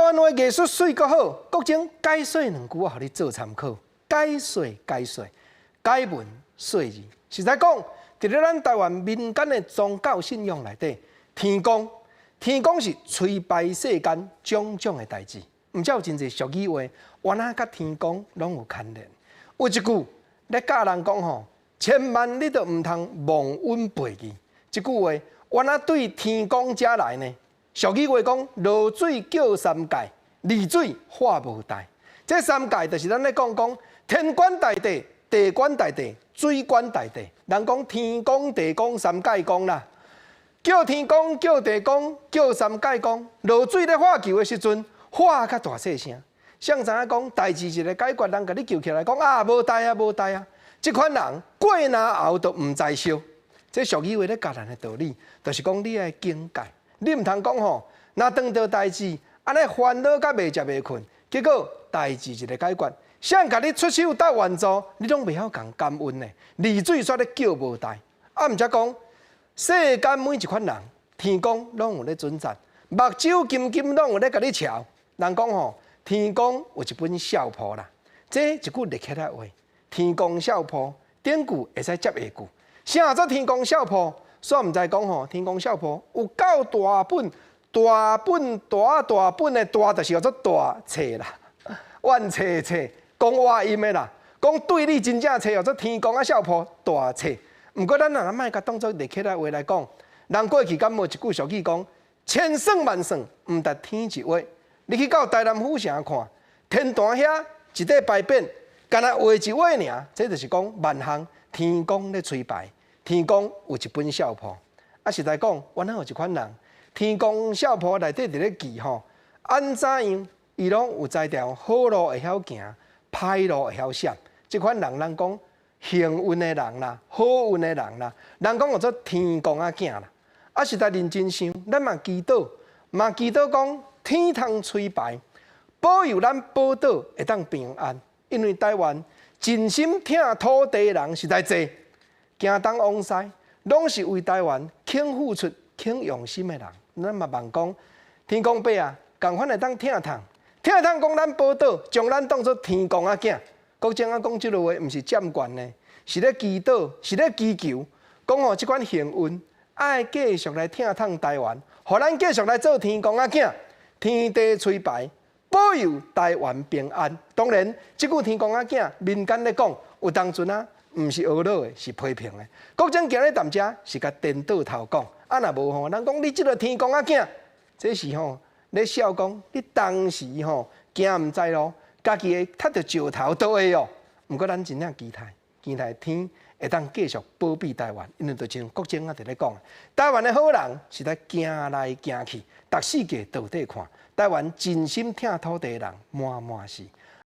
灣話藝術媠閣好，國政解說兩句，我予你做參考。解說解說，解文說字，實在講，佇咧咱台灣民間的宗教信仰內底，天公天公是催敗世間種種的代誌，毋才有真濟俗語話，原來佮天公攏有牽連。有一句咧教人講吼，千萬你都毋通忘恩背義。這句話原來對天公遮來呢。俗語話講，落水叫三界，離水化無代。這三界就是咱咧講講天管大地、地管大地、水管大地。人講天公地公三界公啦，叫天公叫地公叫三界公。落水咧喝球的時陣，喝較大細聲。誰知影講代誌一个解決，人共你救起來講啊，無代啊，無代啊。這款人過若喉都毋知燒。這俗語話咧教人的道理，就是講你愛警戒。你毋通講吼，若當著代誌，按呢煩惱甲袂食袂睏，結果代誌一个解決，誰共你出手鬥援助，你攏袂曉共感恩呢？離水煞咧叫無代，啊，毋才講世間每一款人，天公攏有咧準讚，目睭金金攏有咧共你瞧。人講吼，天公有一本相簿啦，這一句立起來話，天公相簿頂句會使接下句，啥做天公相簿？煞毋知講吼，天公相簿有夠大本、大本、大大本的大，就是叫做大冊啦，萬冊冊講倚音的啦，講對你真正冊叫做天公仔相簿大冊。毋過咱若莫共當做立起來話來講，人過去敢無一句俗語講，千算萬算，毋達天一劃。你去到台南府城看，天壇遐一塊牌匾，干焦畫一畫爾，這就是講萬項天公咧催牌。天公有一本相簿，啊，實在講，原來有一款人，天公相簿內底佇咧記吼，按怎樣，伊攏有才調，好路會曉行，歹路會曉閃。這款人，人講幸運的人啦，好運的人啦，人講叫做天公仔囝啦。啊，實在認真想，咱嘛祈禱，嘛祈禱講天通催牌，保佑咱寶島會當平安，因為台灣真心疼土地的人實在濟。行東往西，攏是為台灣肯付出、肯用心的人。咱嘛望講，天公伯啊，仝款會當疼痛，疼痛講咱寶島，將咱當做天公仔囝。國政仔講這句話，毋是佔權的，是咧祈禱，是咧祈求，講吼這款幸運，愛繼續來疼痛台灣，予咱繼續來做天公仔囝，天地催牌，保佑台灣平安。當然，這句天公仔囝，民間咧講，有當陣啊。毋是呵咾的，是批評的。國政今日踮遮是共顛倒頭講，啊若無吼，人講你這个天公仔囝，這是吼咧笑講你當時吼行毋知路，家己會踢著石頭都會哦。毋過咱真正期待，期待天會當繼續保庇台灣，因為就像國政仔佇咧講，台灣的好人是咧行來行去，逐世界到底看，台灣真心疼土地的人滿滿是。